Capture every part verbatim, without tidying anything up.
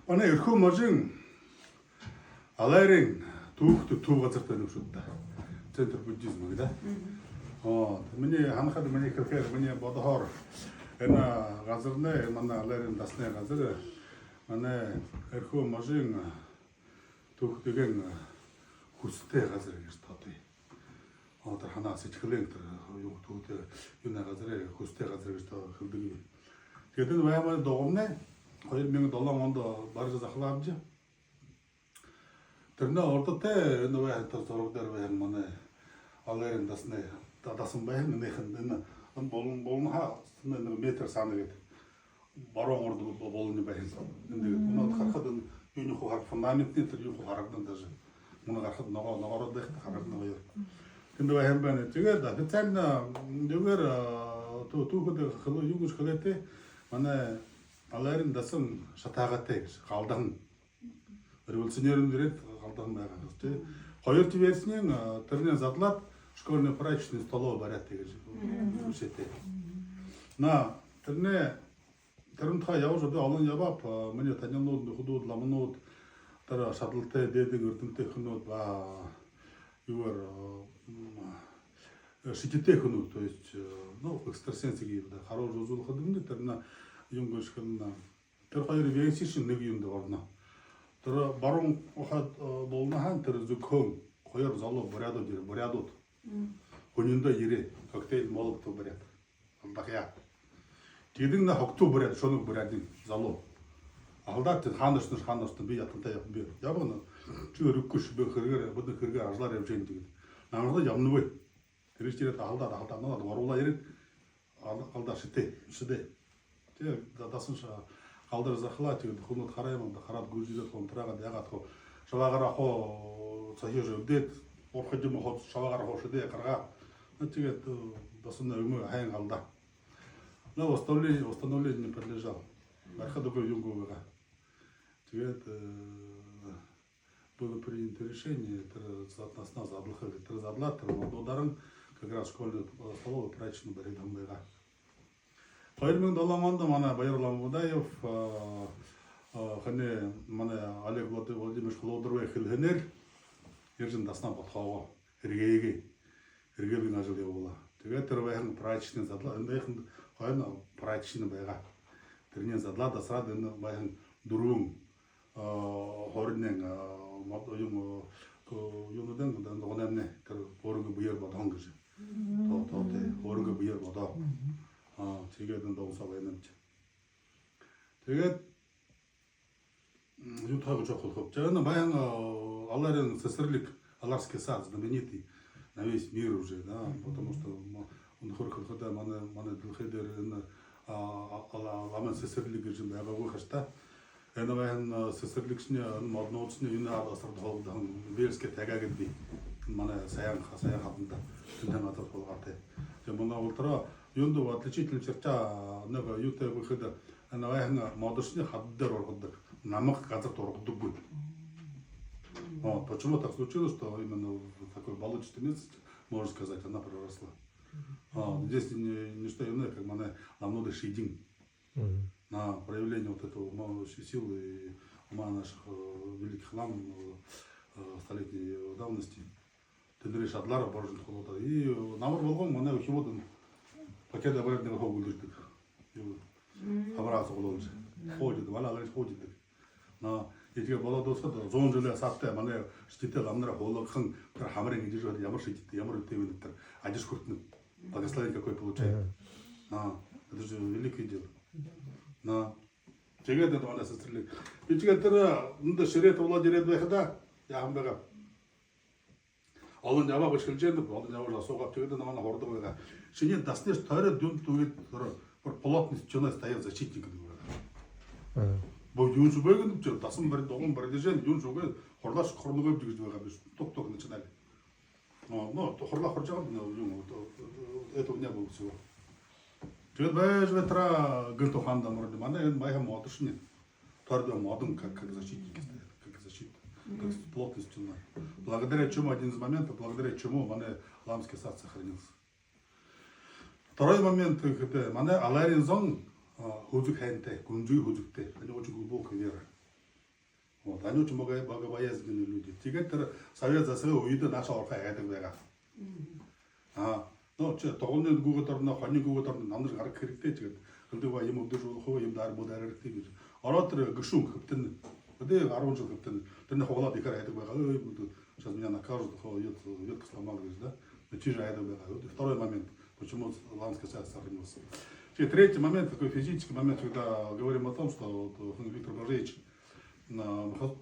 Манай Эрхүү можын Алайрай түүхэдэ түб газарта байна шүү дээ. Центр буддизма гэдэг. Вот. Минии һанахада, минии хэлэхээр, минии бодоһоор энэ газарнай, манай Алайрай дасанай газар, манай Эрхүү можын түүхэдэнь хүсэтэй газар гэжэ тоотой. Тэрэ һанаа сэдьхэлэй тэрэ юун, түүхэдэ юунэй газар, хүсэтэй газар гэжэ тоо хэлэдэг юм. Тиигээд энэ Баймай дуганай хоёр мянга долоон ондо барижа захалаа һэмди. Тэрэнэй урда тээ энэ байһан, тэрэ зураг дээрэ байһан манай Алайрай дасанай, да-, дасан байһан, энэхэн, энэ, энэ болон, болонһоо, энэ нэгэ метр саана гээд баруун урда бо-, болоно байһан. Эндэ гээд мүнөө харахада, энэ юун хуу хараг-, фундаментнай тэрэ юун хуу харагдана даже. Мүнөө харахада ногоо, ногоороо дайхада харагдана гоёор. Тэндэ байһан байна. Тиигээд официально юугээр, а, түү-, түүхэдэ хэлэ-, юу гэжэ хэлээтэй, манай Алайрай дасан шатаагаатай гэжэ, галдаһан. Революционернүүд ерээд галдаһан байгаа гэжэ, тии. Хоёрдохи версиинь, а, тэрэнээ задлаад, школьная прачечная, столовая бариад тиигэжэ. Мгм. Үшөөтэй. На, тэрэнээ, тэрэн тухай ябажа одоо олон ябааб, а, минии танилнууд, нүхэдүүд, ламанууд, тэрэ шадалтай, дээдын эрдэмтэй хүнүүд ба юугээр, а, м, шэдитэй хүнүүд, то есть, э, ну, экстрасенсы гэе юм даа, харуулжа үзүүлхэдэмнай, тэрэнээ юун гэжэ хэлэнэ, тэрэ хоёр версишни нэгэ юундэ орно. Тэрэ баруун хада, э, болоноһоонь тэрэ зүгһөөнь хоёр залуу буряадууд ерээ, буряадууд. Мм. Хүниндөө ерээ, коктейль Молотова бариад. Алдахаяа. Тиигээд энэ хогтуу буряад, шоно буряадын залуу. Алдаад, тэрэ хаанашье, хаанашье, би ятантай ябааб, би ябагын. Ши өргөхэгүйш, би хэрэгээр, бидэ хэрэгээр, ажалаар ябажа байнабди гээд. Намарта ябанагүйб. Тэрэшни ерээд алдаад, алдаад, надаа оруулаа ерээд, ал-, алдаа шэдээ, шэдээ. Тиигээд да-, дасаншни галдажа захалаа, тиигээд хүнүүд хараа юм даа, хараад гүйжэ ерээд, хуу унтараагаад, яагаад хуу, шабаагаараа хуу сохижо эбдээд, урхажа юм хуу, шабаагаараа хуу шэдээ гаргаа. Ну, тиигээд, э, дасанай юумэ һайн алдаа. Но восстановление, восстановление не подлежало. Барихада үгы, юумэ үгы байгаа. Тиигээд, э, было принято решение, тэрэ зад-, дасанаа задлаха гээд, тэрэ задлаад, тэрэ моднуудаарнь как раз школьная, э, столовая, прачечная баригдаһан байгаа. Хоёр мянга долоон ондо манай Баир Ламбудаев, э, э, хэнэй, манай Олег Влад-, Владимирович Хлодоровай хэлэһэнээр ерэжэ, энэ дасанаа бодхоогоо, һэргээгээ, һэргээлгын ажал ябуулаа. Тиигээд тэрэ байһан прачечная задлаа, энэ байһан хойно прачечная байгаа. Тэрэнээ задлаад, асараад, энэ байһан дүрбэн, а, хоринын, а, мод-, юун, а, юунуудынь, дуганаймнай тэрэ өөрынгөө бэеэр бодоһон гэжэ. Мгм. Тоо-, тоотой, өөрынгөө бэеэр бодоо. Мгм. А, тиигээд энэ дуган соо байнабди. Тиигээд, м, юун тухай гэжэ хэлэхэб. Тиигээд энэ байһан, а, Алайрай сэсэрлиг, Аларский сад, знаменитый на весь мир уже, да, мгм, потому что м-, үнэхөөр хэлэхэдэ, манай, манай дэлхэй дээрэ энэ, а, а, ла-, ламын сэсэрлиг гэжэ байгаагүй хаш даа. Энэ байһан, а, сэсэрлигшни, энэ моднуудшни юунэй арад асарда һуугдаһан, Вельская тайга гээд бии. Манай Саян ха-, Саян хаданда. Тэндэ асарда һуугаатай. Тиигээд мүнөө болотороо юундэ отличительная черта, нэгэ юутэй гэхэдэ, энэ байһан модшни хада дээрэ ургадаг. Намаг газарта ургадаггүй. Вот почему так случилось, что именно в такой болотистой местности, можно сказать, она проросла. А, здесь не, не что иное, как манай ламануудай шэдин. Мгм. На проявление вот этого ума, си-, силы и ума наших, э, великих лам, э, э, столетней давности. Тэдэнэрэй шадалаараа боложо, энэ хулуудаа. И, э, намар болгон манай үхибүүд энэ пакет абараад, нэгэ хуу гүлдэрдэг. Юу, мм, хабараа суглуулжа. Мм. Ходит, вала, говорит, ходит. Но, и тиигээд болоод дуусхада, зуун жэлэй саада манай шэдитэй ламанараа хулгайхан, тэрэ хамарынь эдижэ байхада, ямар шэдитэй, ямар үнэтэй бэ тэрэ, адис хүртэнэ. Благословение какое получает. Мгм. А, это же великое дело. Но, тиигээд энэ манай сэсэрлиг. Би тиигээд тэрэ, э, эндэ шэрээтэ болоод ерээд байхада, яаһан байгаа. Олон ябаа бэшэ хэлэжэ байнаб, олон ябажа асуугааб, тиигээд намайе һурадаг байгаа. Шинии дасанайш тойроод юун түгэд, тэрэ, тэрэ плотный стеной стоят защитники гэдэг байгаа. Мгм. Бо юун шуу бэ гэдэг, тэрэ дасан бари-, дуган барижа, юун шуу бэ, хурлааш хурнагүйбди гэжэ байгаа бэшэ. Только-только начинали. Но, но, то хурлаа хуража байгаа, но, юун, то, этого не было всего. Тиигээд байжа байтараа гэнтэ ухаанда амараад, манай энэ байһан модшни тойроод модон как, как защитники стоят, как защита, как, мгм, плотный стеной. Благодаря чему, один из моментов, благодаря чему манай Ламский сад сохранился. Второй момент гэхэдэ, манай Алайрай зон, а, һүзэг һайнтай, гүнзэгы һүзэгтэй. Они очень глубокая вера. Вот, они очень бога-, богобоязненные люди. Тиигээд тэрэ совет засагай үедэ наашаа орохо айдаг байгаа. А, ну, чи тоглоной гүүгээд орно, хониной гүүгээд орно, намда гараха хэрэгтэй тиигээд. Хэлдэг байгаа, юм үбдэжэ болохогүй, юм даар-, бү даараа хэрэгтэй гэжэ. Ороод тэрэ гэшүүн хэбтэнэ. Тэрэ арбан жэл хэбтэнэ. Тэрэнээ хугалаад ехээр айдаг байгаа. Ой, буду, сейчас меня накажут, хо, ветка сломал, говорит, да? Ну, чи же айдаг байгаа. Вот второй момент. Почему Ланская связь сохранилась? Тиигээд третий момент, такой физический момент, когда говорим о том, что вот, э, Виктор Бажеевич на Махо-,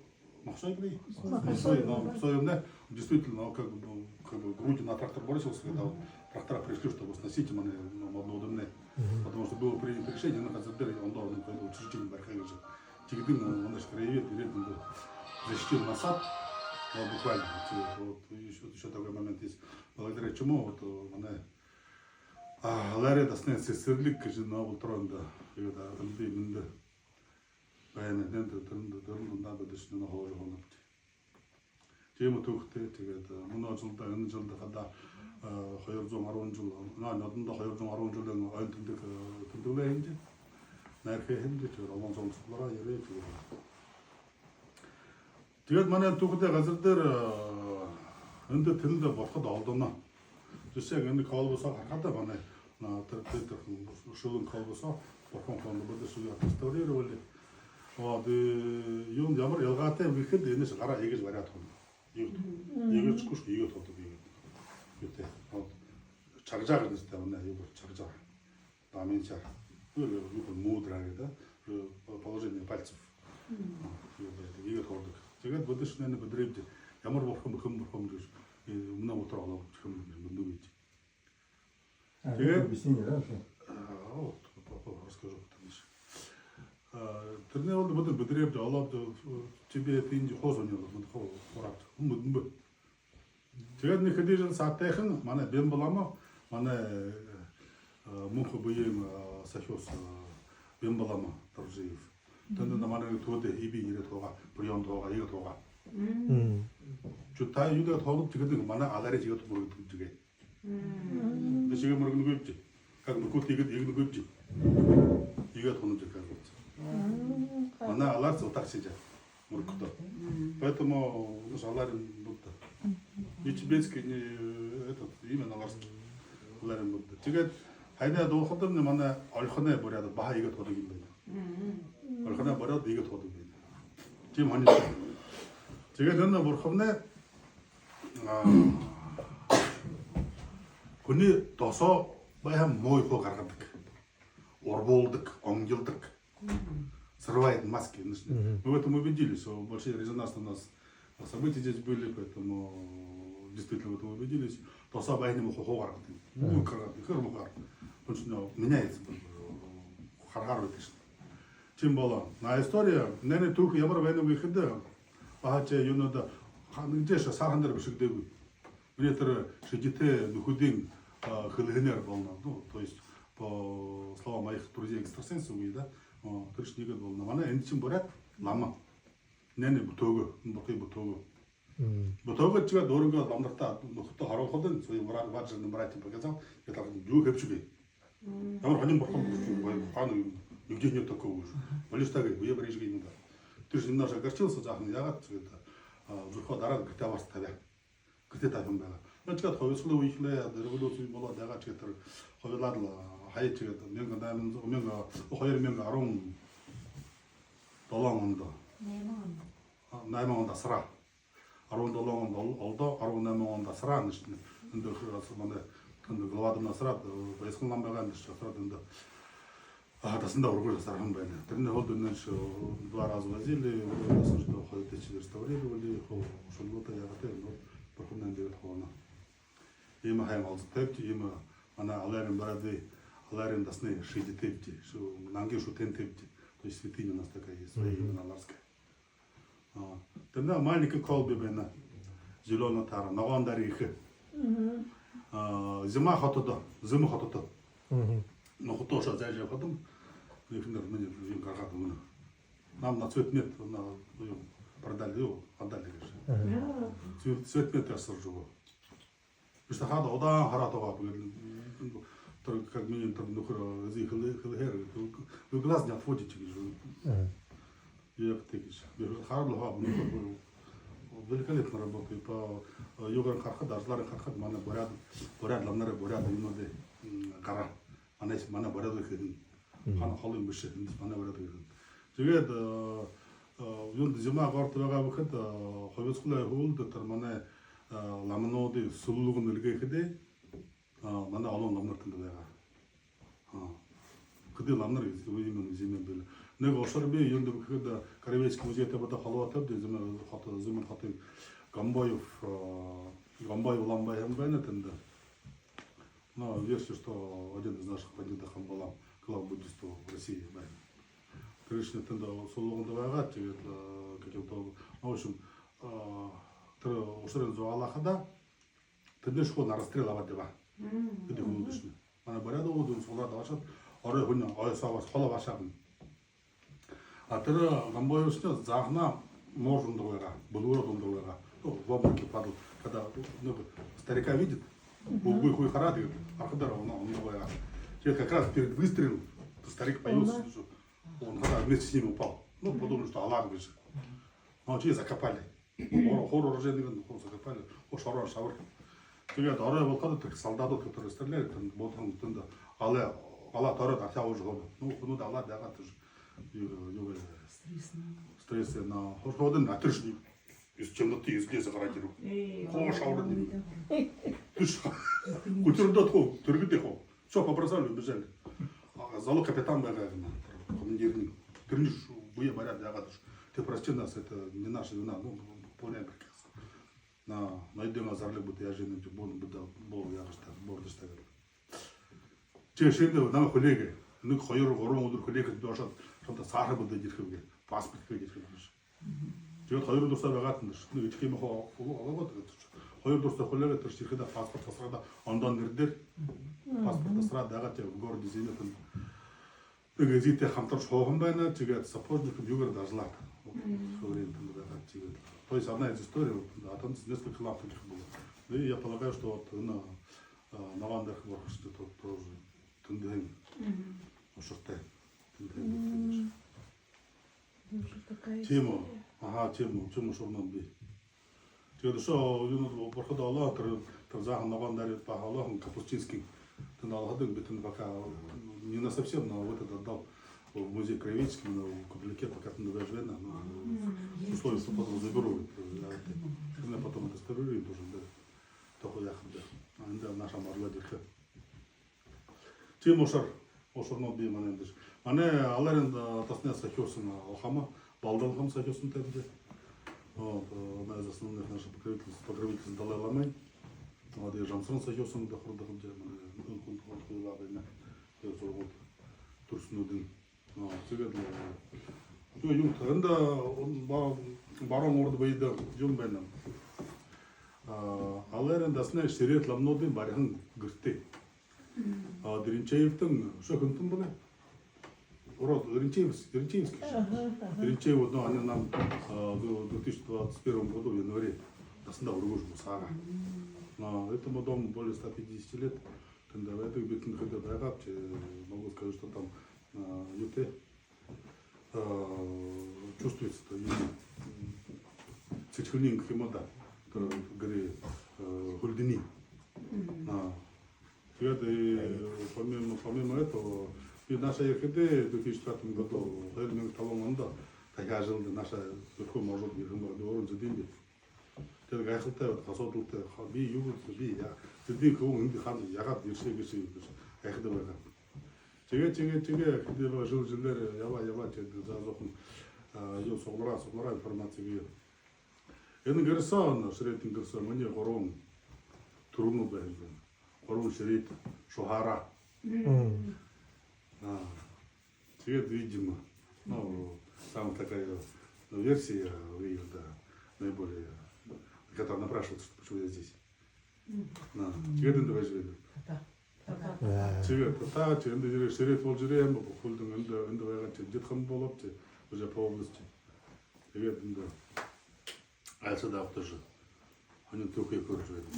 Махасой, блин? Махасой. Махасой, но в своё время действительно, он как бы, ну, как бы грудью на трактор бросился, когда вот трактора пришли, чтобы сносить, мы, ну, одну удобнее. Потому что было принято решение, на Казахстане он должен какое-то учреждение барихаа гэжэ. Тиигэдэнь, ну, он наш краевед, и он защитил нас от, вот, буквально. Вот, вот, ещё, ещё такой момент есть. Благодаря чему, вот, э, манай, а, Ларри дасны сэсэрлиг гэжэ Нобель троонда, и вот, а, Альбий мэндэ байна, тэндэ, тэндэ, тэндэ дундаа бидэ шэнэ нохоожо хоногти. Тиимэ түүхэтэй, тиигээд, э, мүнөө жэлдэ, энэ жэлдэ хадаа, э, хоёр зуун арбан жэл, наа, нёдондо хоёр зуун арбан жэлэй ойн тэмдэг, э, тэмдэглээ һэмди. Найр хээ һэмди, тиигээд олон зон суглараа ерээ, тиигээд. Тиигээд манай түүхэтэй газар дээрэ, э, эндэ тэндэ бурхад олдоно. Жэшээнь, энэ колбасаа харахада манай, а, тэрэ, тэрэ, тэрэ шүлэн колбасаа, бурхан хондо бидэ шүлэн отреставрировали. Вот, и юун ямар ялгаатай гэхэдэ, энэш гараа иигэжэ баряад хоног. Иигээд, иигээд шэхэ, иигээд хоног, иигээд. Иигээд. Вот. Чагжаа гэжэ нэрэтэй манай, иигээд чагжаа. Памятьяа. Ну, или, ну, мудрая, да? Э, по-, положение пальцев. Вот, иигээд байдаг, иигээд хоног. Тиигээд бидэ шэнээнэй бэдэрэйбди. Ямар бурхан бэ, хэн бурхан бэ гэжэ. И мүнөө үдэр олообди, хэн бэ гэжэ мэдэнэгүйбди. А, тиигээд объяснение, да, вообще? А, вот, по-, по-, расскажу потом ещё. А, тэрэнэй болдо бидэ бэдэрэйбди, олообди, э, Тибет, Инди, хуу зон ябаад, хуу, хуу ороод, хүн мэдэнэ бэ. Тиигээд нэгэ хэды жэл саатайхан манай Бимба лама, манай, э, мүнхэ бэеын, э, сахюус, э, Бимба лама Доржиев. Тэндэ манай түүхэдэ эбии ерээд һуугаа, приёмда һуугаа, иигээд һуугаа. Мм. Ши та юундэ һуугааб, тиихэдэ манай Алари иигээд мүргэдэг гэжэ. Мм. Бидэ шигээ мүргэнэгүйбди. Как бы кут иигээд, иигээд мүргэнэгүйбди. Иигээд һуунабди, оказывается. Мм. Манай Алари соо таг шэнги мүргэхэдөө. Мм. Поэтому, ну, Аларин Будда. Не тибетский, не этот, именно аларский. Аларин Будда. Тиигээд һаяна дуулахадамни манай Ольхоной буряад баһа иигээд һуудаг юм байна. Мм. Ольхоной буряад иигээд һуудаг байна. Тиимэ һонин. Тиигээд энэ бурхамнай, а, хүнэй досоо байһан муу юумэ гаргадаг. Урбуулдаг, онгилдог. Мгм. Срывает маски, конечно. Мгм. Мы в этом убедились, что большие резонансные у нас события здесь были, поэтому действительно в этом убедились. Досоо байһан юумэ хуу гаргадаг. Мгм. Муу гаргадаг, хэр муу гаргадаг. Потому что, ну, меняется, харахаар байдаг шэнги. Тиимэ болоо. Манай истори, манай түүхэ ямар байнаб гэхэдэ, баһа ши юунуудаа, ха-, нэгэшье саарһан дээрэ бэшэгдээгүй. Манай тэрэ шэдитэй нүхэдэй, а, хэлэһэнээр болоно. Ну, то есть, по словам моих друзей-экстрасенсов, да, а, тэрэшни иигээд болоно. Манай эндэ шэнэ буряад лама. Манай бүтээгээ, энэ бурхые бүтээгээ. Мм. Бүтээгээ, тиигээд өөрынгөө ламанартаа, нүхэдтөө харуулхадань, своим вра-, ваджренным братьям показал, яагаад юу хэбшэгүй. Мм. Ямар һонин бурхан бэ, хаана юм, нигде нет такого же. Молишь так, бие брежги ему да. Тэрэшни немножко огорчился, жаахан яагаад, тиигээд, а, зүрхөө дараад гэртээ абаашаад табяа. Гэртээ табиһан байгаа. Ну, тиигээд хубилсалаа, үеэлээ, революци болоод байгаа, тиигээд тэрэ хубилаад лэ, хаяад, тиигээд мянга найман зуун, мянга, хоёр мянга арбан долоон ондо. Найман ондо. А, найман ондо асараа. Арбан долоон ондо ол-, олдоо, арбан найман ондо асараа, нэшни. Эндэ хэ-, ас-, манай, эндэ главадамнай асараад, э, Баясхалан лама байгаа, эндэ ши асараад, эндэ А, дасандаа үргөөд асарһан байна. Тэрэнэй һүүлдэ энээншье, э, два раза возили, дасаншье хоёр тысячи реставрировали, хо-, шүлэгүүдээ яагаад, но бурхамнай эндэ иигээд һууна. Иимэ һайн олзотойбди, иимэ манай Аларин буряадай, Аларин дасанай шэдитэйбди, шу-, нангин шүтэнтэйбди. То есть святыня у нас такая есть, своя именно аларская. А, тэндэ маленькая колби байна. Зелёная тара, ногоон дара ехэ. Мгм. А, зима хотодо, зима хотодо. Мгм. Нүхэдтөө ошоо зайжа ябахадам, ехэнэр минии юун гаргаад үгэнэ. Нам на цветмет, на, юун, продали, юу, отдали гэжэ. Мгм. Цвет-, цветмет асаржа үгөө. Бишта хада удаан хараад байгаа, бэд-, тэрэ, как минимум, тэрэ нүхэр, э, эзы хэлэ-, хэлэһээр, вы, вы глаз не отводите гэжэ. Мгм. Юрий Петрикич, би хараад лэ хаа, мүнөө великолепно работает. По, э, юугаарынь харахада, ажалаарынь харахада, манай буряад, буряад ламанарай буряад юунүүдэй, м, гараа. Манай, манай буряадууд хэһэн. Мгм. Хана холын бэшэ, эндэ манай буряадууд хэһэн. Тиигээд, э, э, юундэ Зима город байгааб гэхэдэ, э, Хубицкулай һүүлдэ тэрэ манай, э, ламанарай сүлэлгэнь эльгээхэдээ, а, манай олон ламанар тэндэ байгаа. А. Хэды ламанар, именно Зимын бэлэй. Нэгэ ушар би юундэ гэхэдэ, краеведческий музейтэй бодо холбоотой, Зимын хото, Зимын хотын Гомбоев, а, Гомбоев лама байһан байна тэндэ. Но версия, что один из наших бандитов Хамба лама, глав буддистов в России байна. Тэрэ шэнэ тэндэ сүлэлгэндэ байгаа, тиигээд, а, каким-то, ну, в общем, а, тэрэ ушарынь зугаалахада, тэндэ шухуу на расстрел абаад ябаа. Мм. Тэдэ хүнүүдые. Манай буряадууд суглараад абаашаад, орой һүни, ой соо абаашаад, холо абаашаад. А тэрэ Гомбоевшни заахадаа морж ундаг байгаа, бэлүүрээд ундаг байгаа. Ну, в обмороке падал. Когда, ну, старика видит, үгы хуу хараад, тиигээд архадаар унаа, ундаг байгаа. Тиигээд как раз перед выстрелом старик появился, что он когда вместе с ними упал. Ну, подумали, что алаан гэжэ. Ну, тиигээд закопали. Хор, хор оружейника, ну, закопали. Хор шороо шабар. Тиигээд орой болоходо тэрэ солдадууд, которые стреляли, тэндэ бодоһон, тэндэ галаа, галаа тойроод, архяа уже ходо. Ну, хүнүүд алаад байгаа, тэрэ юу, юу, стресс на. Стресс на. Хор ходо на тэрэ шэнэ. Из темноты, из леса гараад ерээ. Хор шабар. Тэрэ шэнэ. Хүтэрдөө хуу, тэргэдэ хуу. Всё, побросали, убежали. А залуу капитан байгаа гэнэ, командирынь. Тэрэниие бэеэ баряад яагаад, ты прости нас, это не наша вина, ну, выполняем приказ. На, найдём озорника, будто я же, ну, бон, будто бол, я же так, бордо ставил. Тиигээд шэнэ намайе хүлеэгээ. Нэгэ хоёр гурбан үдэр хүлеэхэдэ, би ошоод, шамда саарһа бэлдээд ерэхэб гээ. Паспорт хээд ерэхэб гээшэ. Тиигээд хоёр дурсаа байгаад, нэгэ жэшээ юумэ хуу олоогоод, тиигээд хоёр дурсаа хүлеэгээд, тэрэ шэнэ ерэхэдээ паспорт асараад, ондоо нэрэ дээрэ паспорт асараад байгаад, тиигээд в городе Зиме тэндэ нэгэ эзэтэй хамтаржа һууһан байна, тиигээд Сапожников юугээр дажалаад. Мм. Всё время тэндэ байгаад, тиигээд. То есть одна из историй, вот, а там несколько лам таких было. Да и я полагаю, что вот на, а, Ногоон дээрэ бурханшни то-, тоже тэндэһээн ушартай. Тэндэһээн ушартай. Тиимэ. Аха, тиимэ, тиимэ ушарнууд бии. Тиигээд үшөө юунүүд бурхада олоо, тэрэ, тэрэ заахан Ногоон дээрэ баһа олооһон Капустинский. Тэндэ олоходонь би тэндэ пока не на совсем, но вот это отдал в музей краеведческий, но в Кобляке пока тэндэ байжа байна, но условия, что потом заберу, вот, э, я вот, э, меня потом отреставрируют уже, да. Только я когда. А, да, наша морла дырка. Тиимэ ушар, ушарнууд бии манай эндэ. Манай Алаарай, а, дасанай сахюусан, а, Охама, Балдан Охама сахюусан тэндэ. Вот, э, одна из основных наших покровительниц, покровительница Далай ламы. Вот, и Жамсаран сахюусан, да, хурдаг юм даа, манай, ну, хүн, хүн, хүн, хүн, байна. Тэрэ зурагууд, түрсэнүүдынь. А, тиигээд лэ, юу, юу, тэндэ, он, ба-, баруун урда бэедэ юм байна. А, Алаарай дасанай шэрээтэ ламанарынь бариһан гэртэй. А, Деренчеевтэн, үшөө хэнтэн бэлэй? Урод, Деренчеев, Деренчеевский же. Аха, аха. Деренчеев, ну, они нам, а, в две тысячи двадцать первом году в январе дасанда үргөөш бусаага. А, этому дому более ста пятидесяти лет. Тэндэ байдаг, би тэндэ хэды байгааб, могу сказать, что там, а, юутэй, а, чувствуется, то, сэдьхэлынь гэхэ юм даа, тэрэ гэрэй, а, хүлдэниинь. А, тиигээд, э, помимо, помимо этого, би наашаа ерэхэдээ, две тысячи четвёртом году, хоёр мянга табан ондо дахяад жэлдэ наашаа Зүрхэ можууд ерэһэн байгаа, би уран зэдын би. Тэрэ гайхалтай, вот, асуудалтай, ха, би юу гэжэ, би яа, зэдын хүн эндэ хаа яагаад ерэшэб гэжэ, гэжэ гайхаад байгаа. Тиигээ, тиигээ, тиигээ, хэды байгаа жэл жэлээр ябаа, ябаа, тиигээд заа зуухан, а, юу, суглараа, суглараа информаци бии. Энэ гэр соо, энэ шэрээтэ гэр соо манай гурбан түрүүнүүд байһан байна. Гурбан шэрээтэ шуһаараа. Мм. А, тиигээд, видимо, ну, самая такая, ну, версия, да, наиболее, которая напрашивается, что почему я здесь. А, тиигээд эндэ байжа байна. Тата. Тата. Тиигээд тата, тиигээд эндэ ерээ, шэрээтэ болжо ерээ юм, бүхы Хүлдэн эндэ, эндэ байгаа, тиигээд Дедхан болооб, тиигээд уже по области. Тиигээд эндэ айлшад абтажа, һонин түүхые хөөрэжэ байна.